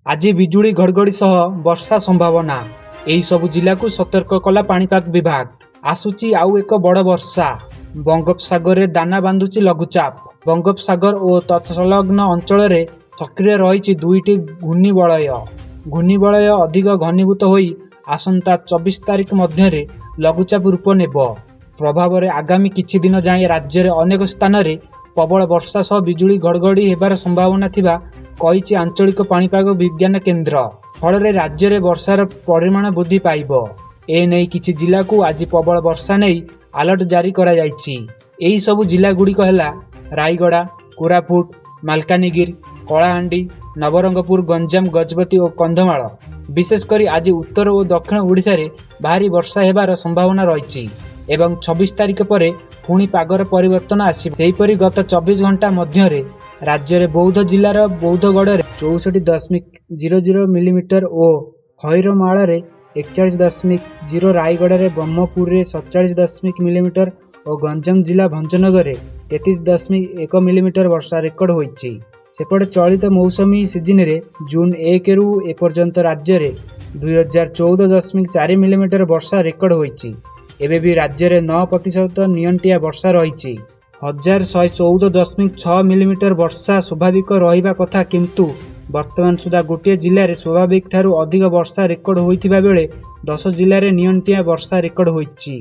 ଆଜି ବିଜୁଳି ଘଡ଼ଘଡ଼ି ସହ ବର୍ଷା ସମ୍ଭାବନା। ଏହିସବୁ ଜିଲ୍ଲାକୁ ସତର୍କ କଲା ପାଣିପାଗ ବିଭାଗ। ଆସୁଛି ଆଉ ଏକ ବଡ଼ ବର୍ଷା। ବଙ୍ଗୋପସାଗରରେ ଦାନା ବାନ୍ଧୁଛି ଲଘୁଚାପ। ବଙ୍ଗୋପସାଗର ଓ ତତ୍ସଂଲଗ୍ନ ଅଞ୍ଚଳରେ ସକ୍ରିୟ ରହିଛି 2ଟି ଘୂର୍ଣ୍ଣିବଳୟ। ଘୂର୍ଣ୍ଣିବଳୟ ଅଧିକ ଘନୀଭୂତ ହୋଇ ଆସନ୍ତା 24 ତାରିଖ ମଧ୍ୟରେ ଲଘୁଚାପ ରୂପ ନେବ। ପ୍ରଭାବରେ ଆଗାମୀ କିଛି ଦିନ ଯାଏଁ ରାଜ୍ୟରେ ଅନେକ ସ୍ଥାନରେ ପ୍ରବଳ ବର୍ଷା ସହ ବିଜୁଳି ଘଡ଼ଘଡ଼ି ହେବାର ସମ୍ଭାବନା ଥିବା କହିଛି ଆଞ୍ଚଳିକ ପାଣିପାଗ ବିଜ୍ଞାନ କେନ୍ଦ୍ର। ଫଳରେ ରାଜ୍ୟରେ ବର୍ଷାର ପରିମାଣ ବୃଦ୍ଧି ପାଇବ। ଏନେଇ କିଛି ଜିଲ୍ଲାକୁ ଆଜି ପ୍ରବଳ ବର୍ଷା ନେଇ ଆଲର୍ଟ ଜାରି କରାଯାଇଛି। ଏହିସବୁ ଜିଲ୍ଲାଗୁଡ଼ିକ ହେଲା ରାୟଗଡ଼ା, କୋରାପୁଟ, ମାଲକାନଗିରି, କଳାହାଣ୍ଡି, ନବରଙ୍ଗପୁର, ଗଞ୍ଜାମ, ଗଜପତି ଓ କନ୍ଧମାଳ। ବିଶେଷ କରି ଆଜି ଉତ୍ତର ଓ ଦକ୍ଷିଣ ଓଡ଼ିଶାରେ ଭାରୀ ବର୍ଷା ହେବାର ସମ୍ଭାବନା ରହିଛି ଏବଂ 26 ତାରିଖ ପରେ ପୁଣି ପାଗର ପରିବର୍ତ୍ତନ ଆସିବ। ସେହିପରି ଗତ 24 ଘଣ୍ଟା ମଧ୍ୟରେ ରାଜ୍ୟରେ ବୌଦ୍ଧ ଜିଲ୍ଲାର ବୌଦ୍ଧଗଡ଼ରେ 64.00 ମିଲିମିଟର ଓ ଖଇରମାଳରେ 41.0, ରାୟଗଡ଼ାରେ ବ୍ରହ୍ମପୁରରେ 47. ମିଲିମିଟର ଓ ଗଞ୍ଜାମ ଜିଲ୍ଲା ଭଞ୍ଜନଗରରେ 33.1 ମିଲିମିଟର ବର୍ଷା ରେକର୍ଡ ହୋଇଛି। ସେପଟେ ଚଳିତ ମୌସୁମୀ ସିଜିନରେ ଜୁନ୍ 1ରୁ ଏପର୍ଯ୍ୟନ୍ତ ରାଜ୍ୟରେ 2014.4 ମିଲିମିଟର ବର୍ଷା ରେକର୍ଡ ହୋଇଛି। ଏବେ ବି ରାଜ୍ୟରେ 9% ନିଅଣ୍ଟିଆ ବର୍ଷା ରହିଛି। 1114.6 ମିଲିମିଟର ବର୍ଷା ସ୍ୱାଭାବିକ ରହିବା କଥା, କିନ୍ତୁ ବର୍ତ୍ତମାନ ସୁଦ୍ଧା ଗୋଟିଏ ଜିଲ୍ଲାରେ ସ୍ୱାଭାବିକଠାରୁ ଅଧିକ ବର୍ଷା ରେକର୍ଡ ହୋଇଥିବା ବେଳେ 10 ଜିଲ୍ଲାରେ ନିଅଣ୍ଟିଆ ବର୍ଷା ରେକର୍ଡ ହୋଇଛି।